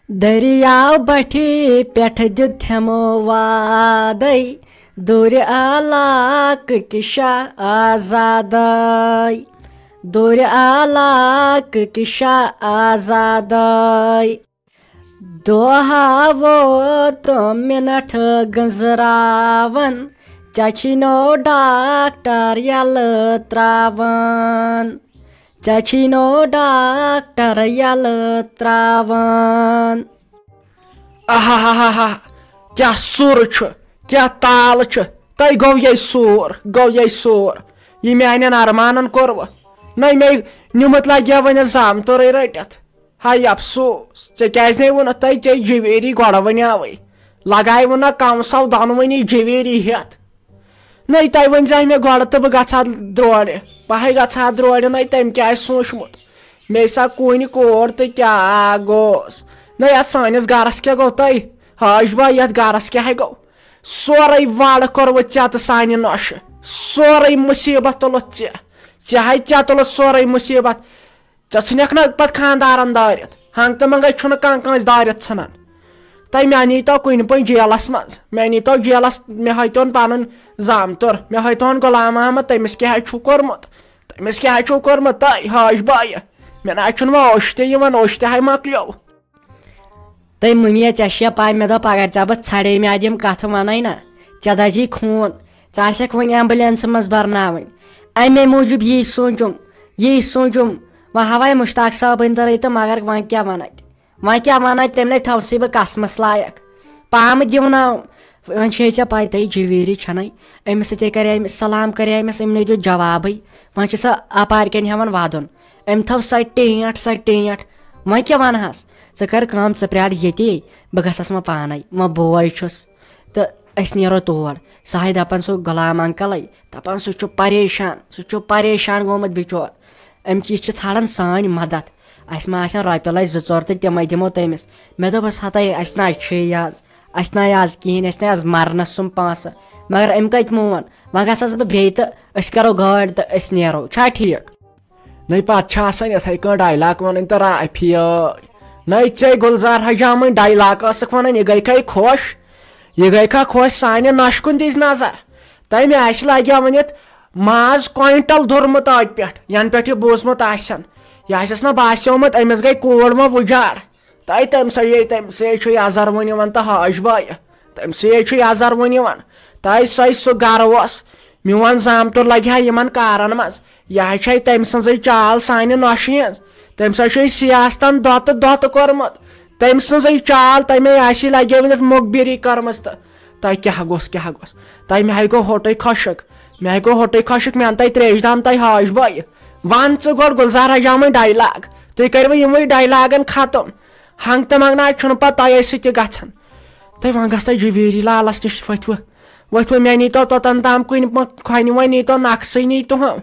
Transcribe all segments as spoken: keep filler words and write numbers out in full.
دٔریاو بٹھِ پٮ۪ٹھ دیُت تھٮ۪مو وادَے، دوٗرِ علاقٕکۍ شاہ آزادَے۔ دوٗرِ علاقٕکۍ شاہ آزادَے۔ دۄہ ووت، مِنٹ گٔنزراوان، ژےٚ چھی نو ڈاکٹر یلہٕ تراوان۔ ژےٚ چھی نو ڈاکٹر یلہٕ تراوان۔ آہاہاہاہا، کیٛاہ سُر چھُ، کیٛاہ تال چھُ۔ تۄہہِ گوٚو یے سور، گوٚو یے سور۔ یہِ میانٮ۪ن ارمانن کوٚروٕ۔ نَے مےٚ نیوٗمُت لگہِ ہا وۄنۍ زامتُرٕے رٔٹِتھ۔ ہاے افسوس، ژےٚ کیٛازِ نے ووٚنُتھ تۄہہِ ژےٚ جویری گۄڈٕ وَنیٛاوٕے؟ لگاوٕ نہ کم سو دۄنوٕنی جویری ہٮ۪تھ۔ نَے تۄہہِ ؤنۍ زِ ہا مےٚ گۄڈٕ تہٕ بہٕ گژھٕ ہا درورِ۔ بہٕ ہاے گژھٕ ہا درورِ، نَے تٔمۍ کیٛاہ آسہِ سوٗنٛچمُت؟ مےٚ سا کُنہِ کور تہٕ کیٛاہ گوٚژھ؟ نَے یَتھ سٲنِس گرس کیٛاہ گوٚو تۄہہِ؟ حٲج با، یَتھ گرس کیٛاہ ہے گوٚو؟ سورُے وَڑ کوٚروٕ ژےٚ تہٕ سانہِ نۄشہِ۔ سورُے مُصیٖبت تُلُتھ ژےٚ۔ ژےٚ ہاے ژےٚ تُلُتھ سورُے مُصیٖبت۔ ژےٚ ژھٕنکھ نہ پتہٕ خاندارن دٲرِتھ؟ ہنگ تہٕ منگے چھُنہٕ کانٛہہ کٲنٛسہِ دٲرِتھ ژھٕنان۔ تۄہہِ مےٚ نیٖتو کُنہِ پٲٹھۍ جیلس منٛز، مےٚ نیٖتو جیلس، مےٚ ہٲیتون پنُن زامتُر، مےٚ ہٲیتون غلام محمد، تٔمِس کیٛاہ چھُو کوٚرمُت؟ تٔمِس کیٛاہ چھُو کوٚرمُت تۄہہِ حٲج بایہِ؟ مےٚ نہ حظ چھُنہٕ وۄنۍ اوٚش تہِ یِوان، اوٚش تہِ ہاے مۄکلیو۔ تٔمۍ مُنیا، ژےٚ چھےٚ پاے، مےٚ دوٚپ اگر ژےٚ بہٕ ژھڑے میادٕ یِم کتھٕ ونَے نہ، ژےٚ دزی خوٗن، ژٕ آسکھ وۄنۍ ایمبولینسہِ منٛز برناوٕنۍ۔ امے موٗجوٗب یی سونچُم، یی سونچُم، وۄنۍ ہاوے مشتاق صٲبٕنۍ دٔرٕے تہٕ مگر وۄنۍ کیٛاہ ونَے؟ وۄنۍ کیٛاہ ونَے؟ تٔمۍ نے تھٲوسٕے بہٕ قسمس لایق۔ پامہٕ دِوناو۔ وۄنۍ چھے ژےٚ پاے، تۄہہِ جویری چھنَے؟ أمِس سۭتۍ کرے أمِس سلام، کرے أمِس، أمۍ نے دیُت جوابٕے۔ وۄنۍ چھِ سۄ اپارِ کِنۍ ہٮ۪وان ودُن۔ أمۍ تھٲو سۄ ٹینٹھ، سۄ ٹینٹھ۔ وۄنۍ کیٛاہ ونہس؟ ژٕ کر کٲم، ژٕ پرٛار ییٚتی، بہٕ گژھس وۄنۍ پانے، وۄنۍ بوے چھُس تہٕ أسۍ نیرو تور۔ سُہ ہاے دپان سُہ غلام انکلے، دپان سُہ چھُ پریشان، سُہ چھُ پریشان گوٚمُت بِچور۔ أمۍ کِتھ چھِ ژھانڈان سٲنۍ مدد؟ اسہِ ما آسن رۄپیہِ لچھ زٕ ژور تہٕ تِمے دِمو تٔمِس۔ مےٚ دوٚپُس، ہتے اسہِ نہ چھُے آز، اسہِ نہ آز کِہیٖنۍ، اسہِ نہ آز مرنس سُم پونٛسہٕ۔ مگر أمۍ کتہِ مون؟ وۄنۍ گژھس بہٕ بیٚیہِ تہٕ أسۍ کرو گٲڑۍ تہٕ أسۍ نیرو۔ چھا ٹھیٖک؟ نَے پَتہٕ چھِ آسان یِتھَے کٔنۍ ڈایلاگ وَنٕنۍ تہٕ رافی ٲے۔ نَے ژے گُلزار حجامٕنۍ ڈایلاگ ٲسٕکھ وَنان، یہِ گٔے کھے خۄش، یہِ گٔے کھا خۄش، سانہِ نۄشہِ کُن دِژ نظر۔ تَمہِ آسہِ لَگہِ ہا ؤنِتھ ماز کویِنٹَل دوٚرمُت أتھۍ پٮ۪ٹھ، یَنہٕ پٮ۪ٹھ یہِ بوٗزمُت آسٮ۪ن۔ یہِ آسٮ۪س نہ باسیومُت أمِس گٔے کوٗر وۄنۍ وُجار۔ تَے تَمہِ سۭتۍ، تَمہِ سۭتۍ چھُ یَزَر وُنہِ یِوان تہٕ حٲج بایہِ۔ تَمہِ سۭتۍ چھُ یَزَر وُنہِ یِوان۔ تَے سۄے سُہ گَرٕ اوس۔ میون زامتُر لَگہِ ہا یِمَن کارَن منٛز۔ یہِ ہا چھے تٔمۍ سٕنٛزٕے چال سانہِ نۄشہِ ہِنٛز۔ تٔمۍ سا چھُے سیاستَن دۄتہٕ دۄتہٕ کوٚرمُت۔ تٔمۍ سٕنٛزٕے چال، تَمے آسی لَگے ؤنِتھ مُخبِری کٔرمٕژ تہٕ۔ تۄہہِ کیٛاہ گوٚژھ، کیٛاہ گوٚژھ؟ تۄہہِ مےٚ ہاے گوٚو ہوٚٹُے خۄشک۔ مےٚ ہاے گوٚو ہوٚٹُے خۄشک، مےٚ اَن تۄہہِ ترٛیش دام تۄہہِ حٲج بٲیہِ۔ وَن ژٕ گۄڈٕ گُلزار حجامٕنۍ ڈایلاگ۔ تُہۍ کٔرِوٕ یِموٕے ڈایلاگَن ختم۔ ہنٛگ تہٕ منٛگنہٕ آے چھُنہٕ پَتہٕ تۄہے سۭتۍ تہِ گژھان۔ تُہۍ وۄنۍ گژھ تۄہہِ جویری لالَس نِش ؤتھِوٕ۔ ؤتھِوٕ، مےٚ نیٖتو توٚتَن تام کُنہِ مہ-، کھۄنہِ وۄنۍ نیٖتو نقشٕے نیٖتو ہم۔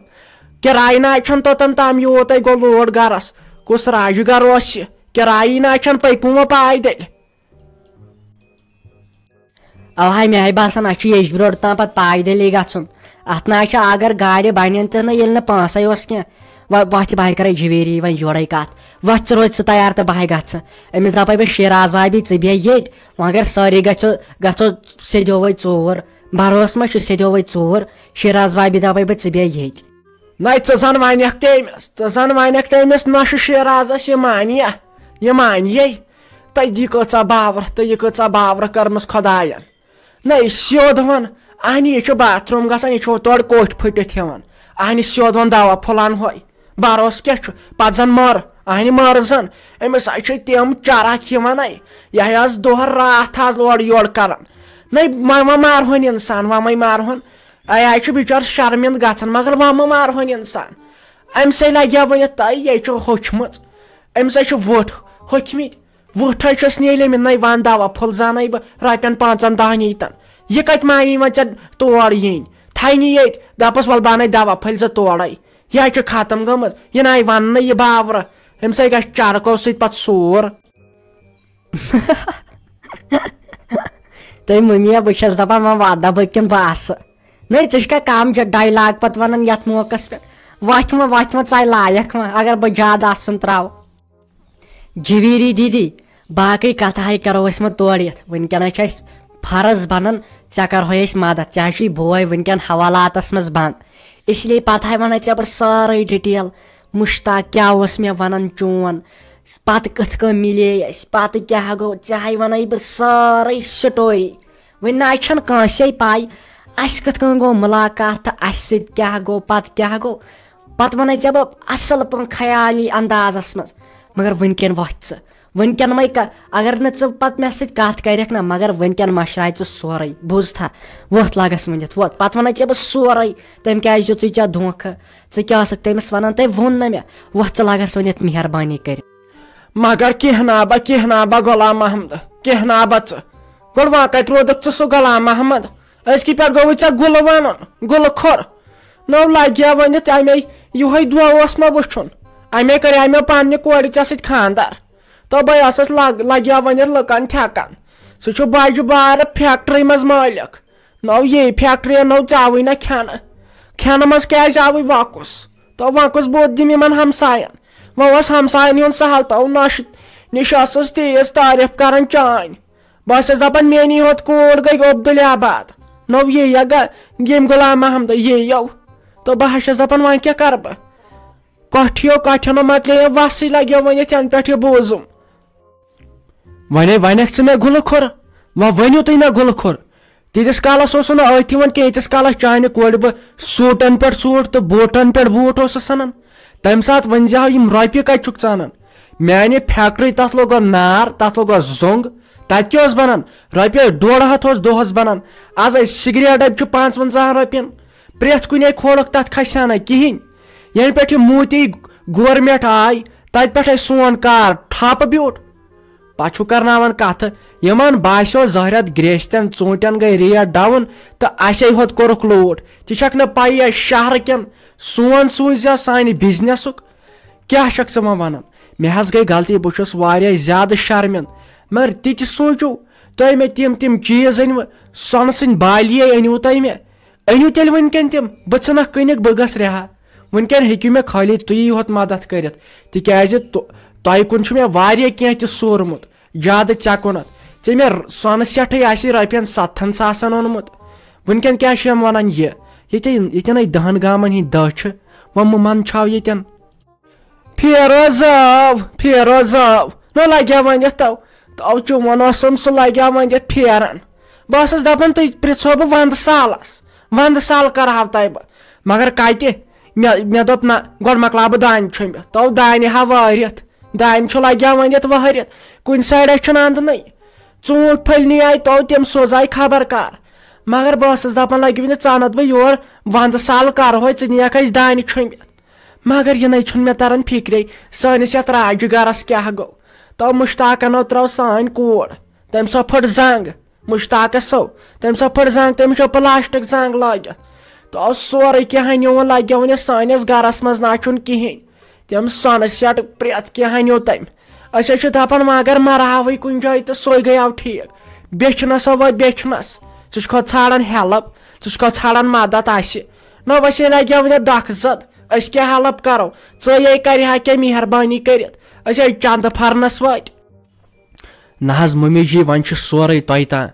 کِراے نہ آے چھَنہٕ توٚتَن تام یوٗت تۄہہِ گوٚو لوڈ گَرَس۔ کُس راجہِ گَرٕ اوس یہِ؟ کِرایی نہ آے چھَنہٕ، پٔکِو وۄنۍ پایدٔلۍ۔ اوہاے، مےٚ ہاے باسان، اَسہِ چھُ ییٚجبہِ روڈ تام پتہٕ پایدٔلی گژھُن۔ اَتھ نہ حظ چھِ اگر گاڑِ بنن تہِ نہ، ییٚلہِ نہٕ پونٛسَے اوس کینٛہہ۔ وۄنۍ وۄتھ، بہٕ ہاے کرے جویری وۄنۍ یورے کتھ۔ وۄتھ، ژٕ روزِ ژٕ تیار تہٕ بہٕ ہاے گژھٕ۔ أمِس دپے بہٕ، شیراز بابی، ژٕ بیٚہہ ییٚتۍ، وۄنۍ اگر سٲری گژھو، گژھو سیٚدیوے ژوٗر۔ بھروسہٕ ما چھُ سیٚدیوے ژوٗر؟ شیراز بابی دپے بہٕ، ژٕ بیٚہہ ییٚتۍ۔ نَے ژٕ زن ونکھ تٔمِس، ژٕ زن ونکھ تٔمِس، نہ چھُ شیرازس یہِ مانیہ، یہِ مانیے۔ تہٕ یہِ کۭژاہ باورٕ، تہٕ یہِ کۭژاہ باورٕ کٔرمٕژ خۄداین۔ نہ، یہِ سیوٚد وَن، اَہنہِ، یہِ چھُ باتھ روٗم گژھان، یہِ چھُ تورٕ کوٹھۍ پھٔٹِتھ یِوان۔ اَہنہِ، سیوٚد وَن، دوا پھوٚل اَنہوے۔ بروسہٕ کیٛاہ چھُ؟ پَتہٕ زَن مَر، اَہنہِ، مَر زَن۔ أمِس حظ چھِ تِم چرکھ یِوان، اَے، یہِ حظ دۄہ راتھ حظ اورٕ یورٕ کران۔ نَے، وۄنۍ، وۄنۍ مارہون اِنسان، وۄنۍ مارہون۔ اَے، اَے چھُ بِچارٕ شرمِنٛد گژھان، مگر وۄنۍ مہ مارہون اِنسان۔ أمۍ سٕے لَگہِ ہا ؤنِتھ، تَے، یے چھُ ہوٚچھمٕژ۔ أمِس حظ چھِ وُٹھ ہوٚکھمٕتۍ۔ وُٹھ حظ چھس نیلے مےٚ، نَے وَن دوا پھوٚل زانَے بہٕ رۄپیَن پانٛژَن دَہَن ییٖتَن۔ یہِ کَتہِ مانی وۄنۍ ژےٚ تور یِنۍ؟ تھَے نہٕ ییٚتہِ، دَپَس وَلہٕ بہٕ اَنَے دوا پھٔلۍ زٕ تورَے۔ یہِ حظ چھِ ختم گٔمٕژ، یہِ نَے وَننہٕ یہِ باورٕ۔ أمۍ سٕے گژھِ چَرکو سۭتۍ پَتہٕ سوٗر۔ تہٕ مٔمی، بہٕ چھَس دَپان، وۄنۍ وَدٕ بہٕ کِنہٕ بہٕ آسہٕ؟ نَے، ژٕ چھُکھا کَم ڈایلاگ پَتہٕ وَنان یَتھ موقعَس پٮ۪ٹھ؟ وۄتھ وۄنۍ، وۄتھ وۄنۍ، ژاے لایَکھ وۄنۍ، اگر بہٕ زیادٕ آسُن ترٛاوٕ۔ جویری دیدی، باقٕے کتھٕ ہاے کرو أسۍ وۄنۍ تورٕ یِتھ۔ وٕنکیٚنس چھُ اَسہِ فرض بنان، ژےٚ کرہوے أسۍ مدد، ژےٚ ہاے چھُے بوے وٕنکیٚن حوالاتس منٛز بنٛد۔ اس لیے پتہٕ ہاے ونَے ژےٚ بہٕ سٲرٕے ڈیٹیل، مشتاق کیٛاہ اوس مےٚ ونان چون، پتہٕ کِتھ کٔنۍ مِلے أسۍ، پتہٕ کیٛاہ گوٚو، ژےٚ ہاے ونَے بہٕ سٲرٕے سٹوری۔ وۄنۍ نہ چھَنہٕ کٲنٛسے پَے اَسہِ کِتھ کٔنۍ گوٚو مُلاقات تہٕ اَسہِ سۭتۍ کیٛاہ گوٚو، پَتہٕ کیٛاہ گوٚو۔ پَتہٕ وَنَے ژےٚ بہٕ اَصٕل پٲٹھۍ خیالی اندازَس منٛز۔ مگر وٕنکٮ۪ن وۄتھ ژٕ، وٕنکٮ۪ن وۄنۍ کَ-، اگر نہٕ ژٕ پَتہٕ مےٚ سۭتۍ کَتھ کَرٮ۪کھ نہ، مگر وٕنکٮ۪ن مَشرایہِ ژٕ سورُے، بوٗزتھا؟ وۄتھ لَگَس ؤنِتھ، وۄتھ۔ پَتہٕ وَنَے ژےٚ بہٕ سورُے، تٔمۍ کیٛازِ دیُتُے ژےٚ دھوکہٕ، ژٕ کیٛاہ ٲسٕکھ تٔمِس وَنان، تٔمۍ ووٚن نہ مےٚ، وۄتھ ژٕ لَگَس ؤنِتھ مہربٲنی کٔرِتھ۔ مگر کینٛہہ نا با، کینٛہہ نا با غلام محمد، کینٛہہ نا با ژٕ۔ گۄڈٕ وۄنۍ کَتہِ روٗدُکھ ژٕ سُہ غلام محمد؟ أزکہِ پٮ۪ٹھ گوٚوُے ژےٚ گُلہٕ وَنُن، گُلہٕ کھوٚر۔ نو لَگہِ ہا ؤنِتھ اَمے، یِہوٚے دۄہ اوس مےٚ وٕچھُن۔ اَمے کَرے مےٚ پنٛنہِ کورِ ژےٚ سۭتۍ خانٛدار۔ تہٕ بہٕ ٲسٕس لگ-، لَگہِ ہا ؤنِتھ لُکَن تھٮ۪کان۔ سُہ چھُ بَجہِ بارٕ فیکٹری منٛز مٲلِک۔ نو یے فیکٹری نو ژاوٕے نہ کھٮ۪نہٕ۔ کھٮ۪نہٕ منٛز کیٛازِ آوٕے وۄکُس؟ تو وۄکُس بوٚد دِم یِمن ہمساین۔ وۄنۍ اوس ہمساین ہُنٛد سہل تو نش-، نِش ٲسٕس تیز تعریف کران چٲنۍ۔ بہٕ ٲسٕس دپان میٛٲنی ہوت کوٗر گٔے عبدالآباد۔ نو یے یا گہ-، ییٚمۍ غلام محمدٕ یے یو۔ تہٕ بہٕ حظ چھَس دپان وۄنۍ کیٛاہ کرٕ بہٕ؟ کۄٹھیو کۄٹھٮ۪نو مۄکلییو وسٕے لگیو وۄنۍ ییٚتھٮ۪ن پٮ۪ٹھ یہِ بوٗزُم۔ ونے ونکھ ژٕ مےٚ گُلہٕ کھوٚر، وۄنۍ ؤنِو تُہۍ مےٚ گُلہٕ کھوٚر۔ تیٖتِس کالس اوسُس نہٕ أتھۍ یِوان کینٛہہ، ییٖتِس کالس چانہِ کورِ بہٕ سوٗٹن پٮ۪ٹھ سوٗٹ تہٕ بوٗٹن پٮ۪ٹھ بوٗٹ اوسُس انان۔ تمہِ ساتہٕ ؤنۍ زِ ہا، یِم رۄپیہِ کتہِ چھُکھ ژٕ انان؟ میانہِ فیکٹری تتھ لوگا نار، تتھ لوگا زوٚنگ، تتہِ کیٛاہ اوس بنان؟ رۄپیس ڈۄڈ ہتھ اوس دۄہس بنان۔ از ٲسۍ سگریٹ ڈبہِ چھُ پانٛژونٛزاہن رۄپین، پرٛٮ۪تھ کُنے کھولُکھ، تتھ کھسہِ ہا نہٕ کِہینۍ۔ ینہٕ پٮ۪ٹھ یہِ موٗتی گورمنٹ آے، تتہِ پٮ۪ٹھے سون کار ٹھپ بیوٗٹھ۔ پتہٕ چھُ کرناوان کتھٕ، یِمن باسیو زہرت گریستٮ۪ن ژوٗنٹٮ۪ن گٔے ریٹ ڈاوُن تہٕ اسے ہوت کوٚرُکھ لوٗٹھ۔ ژےٚ چھکھ نہٕ پَیی اَسہِ شہرٕ کٮ۪ن سون سوٗززیو سانہِ بزنسُک۔ کیٛاہ چھکھ ژٕ وۄنۍ ونان؟ مےٚ حظ گٔے غلطی، بہٕ چھُس واریاہ زیادٕ شرمند، مگر تہِ تہِ سوٗنچِو تُہۍ مےٚ، تِم تِم چیٖز أنۍوٕ، سۄنہٕ سٕنٛدۍ بالیے أنۍوٕ تۄہہِ مےٚ۔ أنِو تیٚلہِ وٕنکٮ۪ن تِم، بہٕ ژھٕنکھ کٕنِکھ، بہٕ گژھٕ رِہا۔ وٕنکٮ۪ن ہیٚکِو مےٚ خٲلی تُہی یوت مدد کٔرِتھ، تِکیٛازِ تُ-، تۄہہِ کُن چھُ مےٚ واریاہ کینٛہہ تہِ سوٗرمُت، زیادٕ ژےٚ کُنتھ۔ ژےٚ مےٚ ر-، سۄنہٕ سٮ۪ٹھٕے آسہِ رۄپین ستتھن ساسن اوٚنمُت۔ وٕنکٮ۪ن کیٛاہ چھِ یِم ونان یہِ؟ ییٚتٮ۪ن، ییٚتٮ۪ن أسۍ دہن گامن ہٕنٛدۍ دہ چھِ، وۄنۍ مہٕ منٛدچھاو ییٚتٮ۪ن۔ پھیرو زاو، پھیرو زاو، نہ لگیا ؤنِتھ تو، تو چون اوسُم سُہ لگیا ؤنِتھ پھیران۔ بہٕ ٲسٕس دپان تُہۍ پرژھو بہٕ ونٛدٕ سالس، ونٛدٕ سال کرہاو تۄہہِ بہٕ، مگر کتہِ؟ مےٚ، مےٚ دوٚپ نہ، گۄڈٕ مۄکلاو بہٕ دانہِ چھۄمبِتھ، تو دانہِ ہا وٲرِتھ، دانہِ چھُ لگیا ؤنِتھ وٲرِتھ، کُنہِ سایڈس چھُنہٕ اندنٕے۔ ژوٗنٛٹھۍ پھٔلۍ نی آیہِ تو تِم سوزایہِ خبر کر، مگر بہٕ ٲسٕس دپان لگہِ وُنہِ ژانتھ بہٕ یور، ونٛدٕ سال کرہوے، ژٕ نِیکھ اسہِ دانہِ چھۄمبِتھ۔ مگر یہِ نَے چھُنہٕ مےٚ تران فِکرے، سٲنِس یَتھ راجہِ گرس کیٛاہ گوٚو۔ تو مُشتاقن ہو ترٲو سٲنۍ کوٗر، تٔمۍ سۄ پھٔٹ زنٛگ، مُشتاقس سو، تٔمۍ سۄ پھٔٹ زنٛگ، تٔمِس چھو پلاسٹک زنٛگ لٲگِتھ۔ تو سورُے کینٛہہ نیوٗن، لگیو نہٕ سٲنِس گرس منٛز نہ چھُنہٕ کِہینۍ۔ تِم سۄنہٕ سیٹ پرٛٮ۪تھ کینٛہہ نیوٗ تٔمۍ۔ أسۍ حظ چھِ دپان وۄنۍ اگر مرہاوٕے کُنہِ جایہِ تہٕ سُے گٔیاو ٹھیٖک۔ بیٚچھِ نہ سا وٲتۍ بیٚچھِ نس، ژٕ چھُکھ ژھانڈان ہیلپ، ژٕ چھُکھ ژھانڈان مدد اسہِ۔ نہ وسے لگیو نہٕ دکھ زد۔ أسۍ کیٛاہ ہیلپ کرو؟ ژٕے یے کرِ ہا کینٛہہ مہربٲنی کٔرِتھ، أسۍ ٲسۍ چندٕ پھرنس وٲتۍ۔ نہ حظ ممی جی، وۄنۍ چھُ سورُے تۄہہِ تام،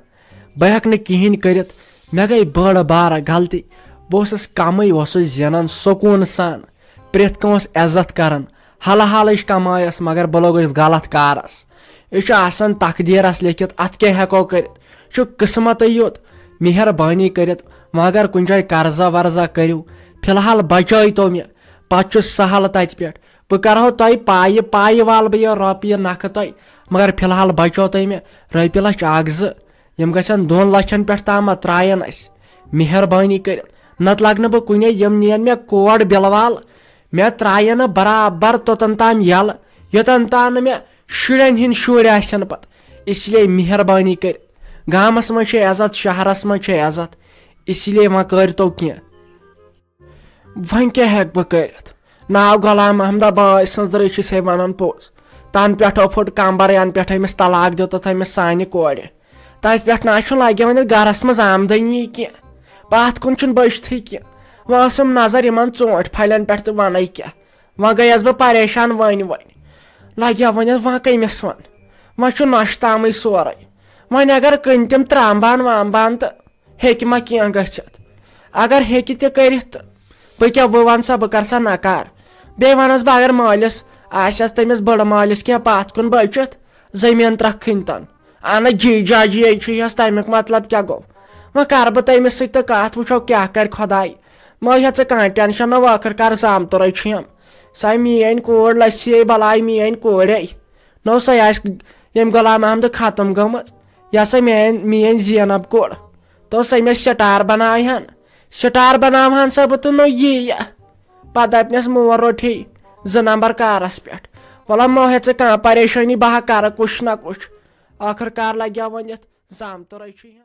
بہٕ ہٮ۪کہٕ نہٕ کِہینۍ کٔرِتھ۔ مےٚ گٔے بٔڑ بارٕ غلطی، بہٕ اوسُس کمٕے اوسُس زینان سکوٗن سان، پرٛٮ۪تھ کانٛہہ اوس عزت کران، حلہٕ حالٕچ کمٲے ٲس، مگر بہٕ لوٚگُس غلط کارس۔ یہِ چھُ آسان تقدیرس لیکھِتھ، اتھ کیٛاہ ہٮ۪کو کٔرِتھ، چھُ قسمتٕے یوت۔ مہربٲنی کٔرِتھ وۄنۍ اگر کُنہِ جایہِ قرضہ ورضہ کٔرِو، فی الحال بچٲیتو مےٚ، پتہٕ چھُ سہل تتہِ پٮ۪ٹھ۔ بہٕ کرہو تۄہہِ پایہِ، پایہِ والہٕ بہٕ یہِ رۄپیہِ نکھٕ تۄہہِ، مگر فی الحال بچٲو تُہۍ مےٚ رۄپیہِ لچھ اکھ زٕ، یِم گژھن دۄن لچھن پٮ۪ٹھ تام ترٛاین اسہِ۔ مہربٲنی کٔرِتھ، نتہٕ لگہٕ نہٕ بہٕ کُنے، یِم نِین مےٚ کوڑ بِلوال، مےٚ ترٛاین نہٕ برابر توٚتن تام یلہٕ، یوٚتن تام نہٕ مےٚ شُرٮ۪ن ہٕنٛدۍ شُرۍ آسن پتہٕ۔ اس لیے مہربٲنی کٔرِتھ، گامس منٛز چھِ عزت، شہرس منٛز چھِ عزت، اس لیے وۄنۍ کٔرۍتو کینٛہہ۔ وۄنۍ کیٛاہ ہٮ۪کہٕ بہٕ کٔرِتھ؟ ناو غلام محمدہ بٲے سٕنٛز درٕے چھِ سے ونان پوٚز۔ تنہٕ پٮ۪ٹھو پھُٹ کمبر، ینہٕ پٮ۪ٹھ أمِس طلاق دیُتُتھ أمِس سانہِ کورِ۔ تتہِ پٮ۪ٹھ نہ چھُ لگہِ وۄنۍ گرس منٛز آمدنی کینٛہہ۔ پتھ کُن چھُنہٕ بٔچتھٕے کینٛہہ۔ وۄنۍ ٲسٕم نظر یِمن ژوٗنٛٹھۍ پھلٮ۪ن پٮ۪ٹھ تہٕ ونَے کیٛاہ۔ وۄنۍ گٔیس بہٕ پریشان، وۄنۍ وۄنۍ لگیا وۄنۍ وۄنۍ کٔمِس ون؟ وۄنۍ چھُ نۄشہِ تامٕے سورُے۔ وۄنۍ اگر کٕنۍ تِم ترٛامبان وامبان تہٕ ہیٚکہِ ما کینٛہہ گٔژھِتھ؟ اگر ہیٚکہِ تہِ کٔرِتھ تہٕ بہٕ کیٛاہ، بہٕ وَنہٕ سا، بہٕ کَرٕ سا نَکار۔ بیٚیہِ وَنَس بہٕ، اگر مٲلِس آسٮ۪س، تٔمِس بٔڑٕ مٲلِس کینٛہہ پَتھ کُن بٔچِتھ زٔمیٖن ترٛکھ کھٔنۍ تَن۔ اَہَن جی جاجی یے چھُ یَس، تَمیُک مطلب کیٛاہ گوٚو؟ وۄنۍ کَرٕ بہٕ تٔمِس سۭتۍ تہٕ کَتھ، وٕچھو کیٛاہ کَرِ خۄداے۔ مہ ہےٚ ژٕ کانٛہہ ٹٮ۪نشَن، نہ ٲخٕر کار زامتُرے چھُ یِم۔ سۄ میٛٲنۍ کوٗر لَسہِ بَلاے میٛٲنۍ کورے۔ نو سۄ آسہِ ییٚمہِ غلام محمدٕ ختم گٔمٕژ۔ یۄس سۄ میٛٲنۍ، میٛٲنۍ زینب کوٚر۔ تو سۄ مےٚ سٹار بناوِ ہن۔ سٹار بناوہن سا بہٕ تہٕ نو یی یہِ۔ پتہٕ دپنس مور روٚٹھی زٕ نمبر کارس پٮ۪ٹھ۔ وَلہ مہ ہےٚ ژٕ کانٛہہ پریشٲنی، بہٕ ہا کرٕ کُچھ نہ کُچھ۔ ٲخٕر کار لگہِ ہا وۄنۍ یتھ زامتُرے چھُ یہِ۔